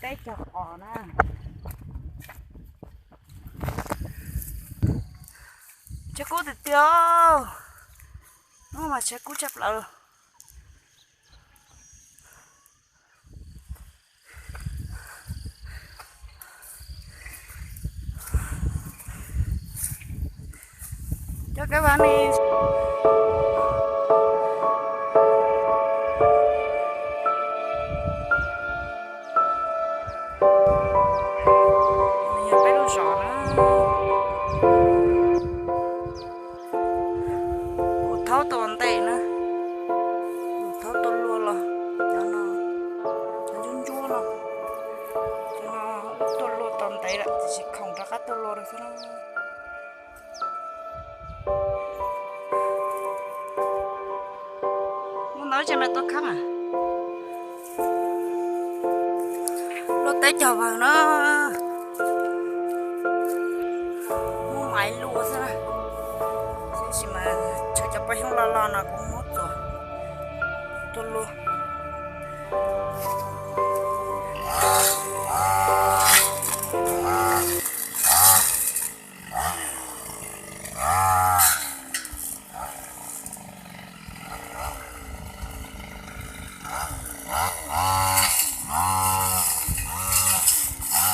Peb cog qos na. Tshav kub tiag tiag. Hnub mas tshav kub tshaj plaws. Cov kev vaj ni yog peb lub zos na. Ua thaub tau ntev na, ua thaub tuaj luaj los, cov no, cov ntsuab ntsuab no, cov no tuaj luaj tau ntev lawm tiam sis khoom rov qab tuaj luaj rau xwb na. Muaj ntau tsev mas tuaj kheeb a. Luaj teb cog vawg na, muab maiv luaj xwb na. Tab sis mas tshuav cov poj xyoob loj loj no kuv muab txuas tuaj luaj.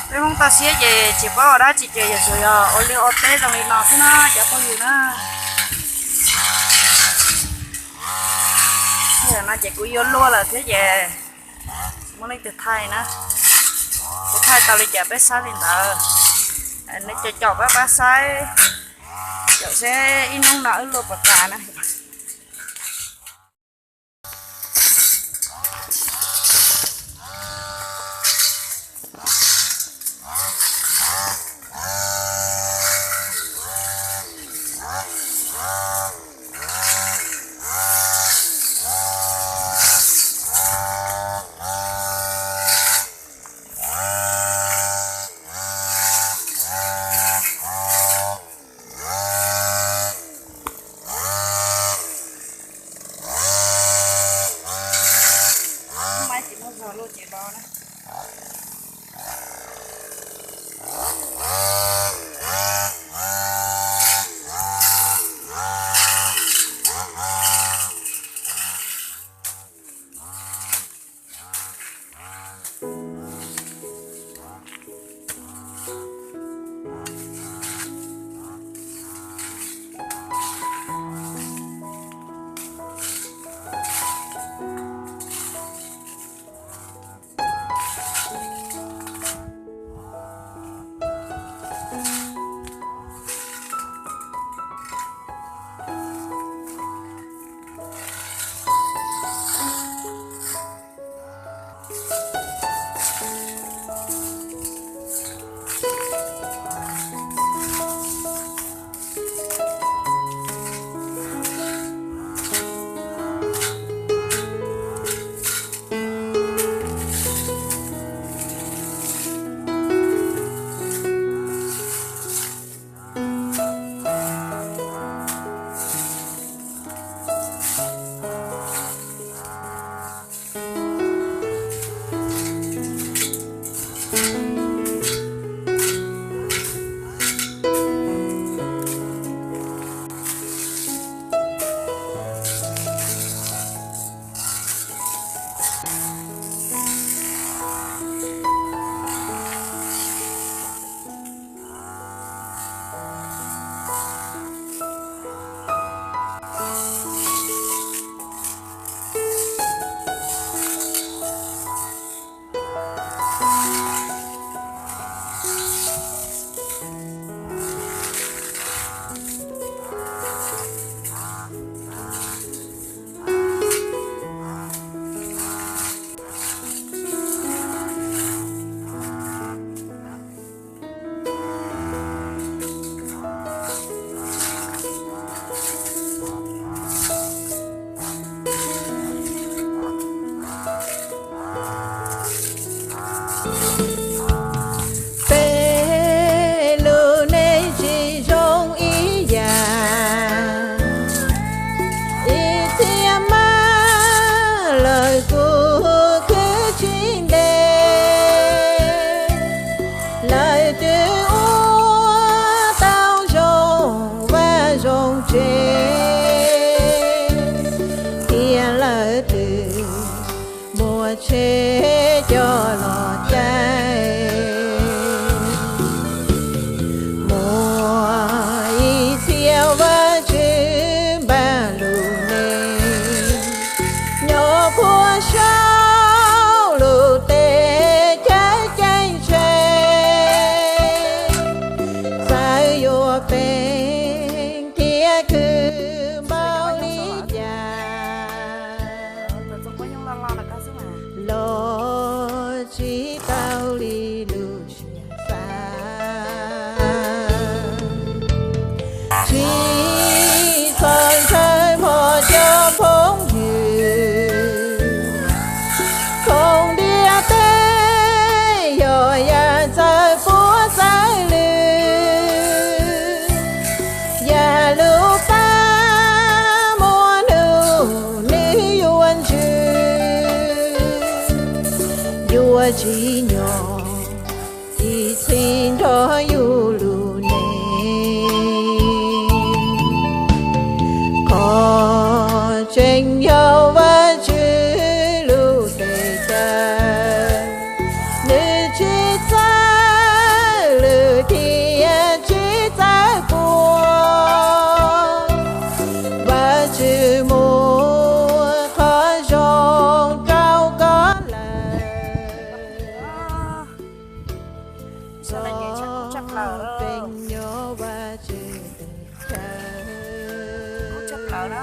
Peb Hmoob toj siab ces tsis paub ua dab tsi ces yog tsuas yog ua liaj ua teb zoo li no xwb na cov phooj ywg na. Yam no ces kuv yuav luaj lawm thiab ces tsis muaj leej twg thaij na. Kuv thaij tau li cas peb saib li ntawd. Nej caum caum pab pab saib, caum seb ib hnub no wb luaj puas tas na. tsev, thiab lawv twb muab tsheb coj los caij. Muaj ib txhia Vajtswv npaj lus me, nyob puag saum lub teb chaws ceeb tsheej, txawm yuav pheej thiab khwv npaum li cas los tsis tau li lub siab xav. Tsis txhob ntshai mog cov phooj ywg, khoom ntiaj teb yog yam txawv puab txawv lwj, yam lub pab muaj hnub nws yuav ntsws, yuav tsim nyog ib txhis nrog yus lub neej. Qhov tseeb yog Vajtswv lub teb chaws, nws tsis txawj lwj thiab tsis txawj puag. Vajtswv muab qhov zoo rau koj lawm. Koj pheej nyob Vajtswv teb chaws.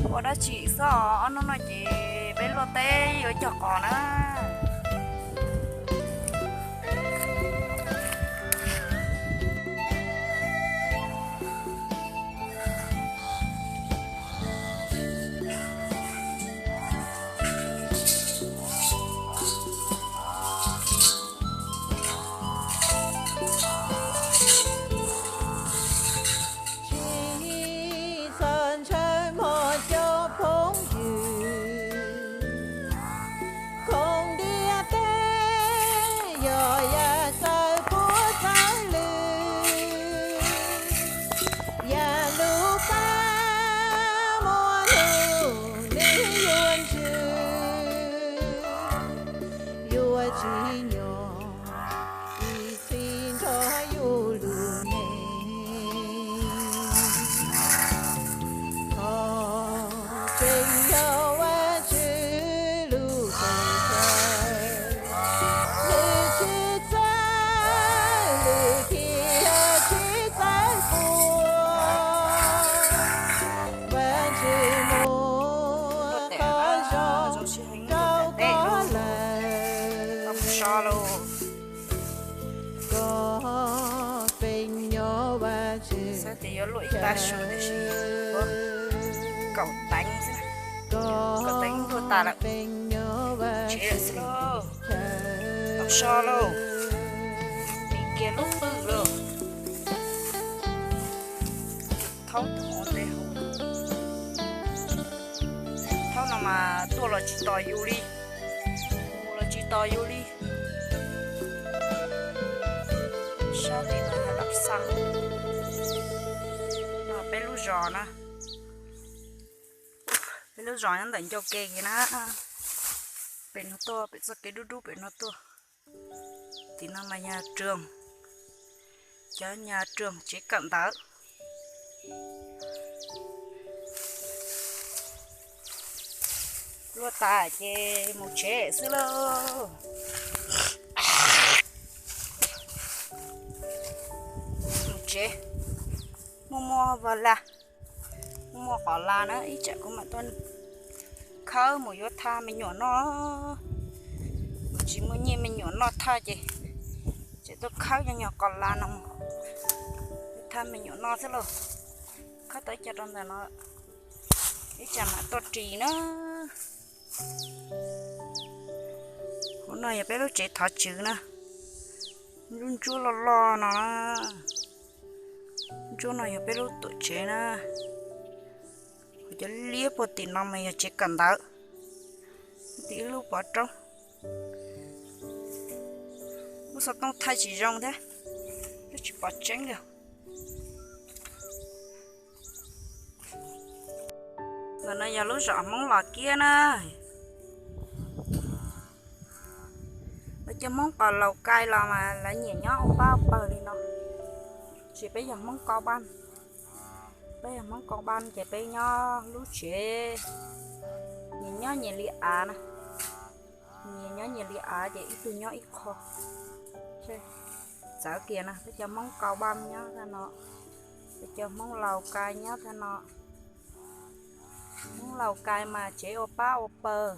Ua dab tsi xwb os, ob hnub no ces peb luaj teb yuav cog qos na. Tsis txhob ntshai mog cov phooj ywg, khoom ntiaj teb yog yam txawv puab txawv lwj, yam lub pab muaj hnub nws yuav ntsws, yuav tsim nyog ib txhis nrog yus lub neej. Qhov tseeb yog Vajtswv lub teb chaws, nws tsis txawj lwj thiab tsis txawj puag. Vajtswv muab qhov zoo rau koj lawm. Koj pheej nyob Vajtswv, xav tias yuav luaj ib tag su tiam sis kaum teev xwb, kaum teev luaj tas lawm. Tsev lawm xwb, tau so lauj, dim kiag lub qwj lauj. Thaub tus ua ntej hauv, thaub no mas tuaj los tsis tos yus li, mus los tsis tos yus li. Sab tid no yog dab xas, no peb lub zos na. Peb lub zos nyob ntawm ncauj ke kiag na. Pem no tuaj, pem txoj kev dub dub pem no tuaj. Tim no mas yog trường, cov nhà trường tsev kawm ntawv. Luaj tas ces mus tsev xwb lauj. Mus tsev, muaj muaj vaj laj, muaj muaj qos las na, ib tsam kuv mam tuaj khawb mus yuav thaj me nyuam noj. Tsis muaj nyiaj me nyuam noj thaj ces tseem tuaj khawb cov nyuag qos las no mus yuav thaj me nyuam noj xwb lauj. Khawb tau ib co rau ntawm no, ib tsam mam tuaj ris na. Hauv no yog peb lub tsev thov tswv na. Ntsuab ntsuab loj loj no na. Ntsuab no yog peb lub tuam tsev na. Ho cov liab puag tim no mas yog tsev kawm ntawv. Tim ib lub pov roob. Lub xov tooj thaij tsis zoo thiab, twb tsis pom tseeb li. Ntawm no yog lub zos Hmoob Los Kiab na. Lawv cov Hmoob qos Laus Kai los mas lawv nyiam nyob ua pab ua pawg li no. Tab sis peb yog Hmoob Kau Npab, peb yog Hmoob Kau Npab ces peb nyob lub tsev nyias nyob nyias li av na. Nyias nyob nyias li av ces ib tug nyob ib qho. Txawv kiag na, peb cov Hmoob Kau Npab nyob tag no, peb cov Hmoob Laus Kai nyob tag no. Hmoob Laus Kai mas tsev ua pab ua pawg.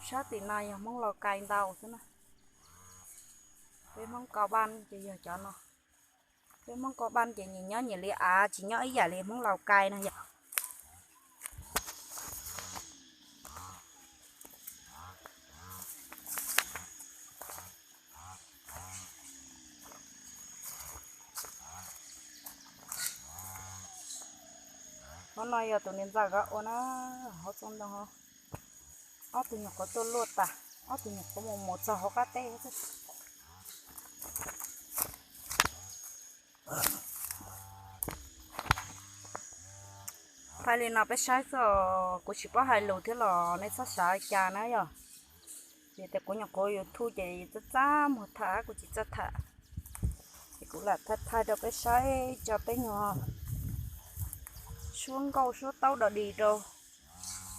Sab tim no yog Hmoob Laus Kai ntau xwb na. Peb Hmoob Kau Npab ces yog cov no. Peb Hmoob Kau Npab ces nyias nyob nyias li av, tsis nyob ib yam li Hmoob Laus Kai no yom. Hauv no yog tus niam ntxawm nkawd ua na, hauv txoj ntoo. Ob tug nyuam qhuav tuaj luaj tas, ob tug nyuam qhuav mus mus txog hauv qab teb xwb. Thaij li no peb saib xwb, kuv tsis paub hais lus thiab los nej txhob xav li cas na yom. Vim tias kuv nyuam qhuav YouTube ces txaj txaj muag tham, kuv tsis txawj tham. Ces kuv lam thaij thaij rau peb saib tso peb nyuag suab nkauj suab taub dog dig rau,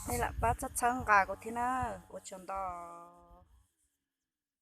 nej lam pab txhawb txhawb nqa kuv thiab na. Ua tsaug ntau.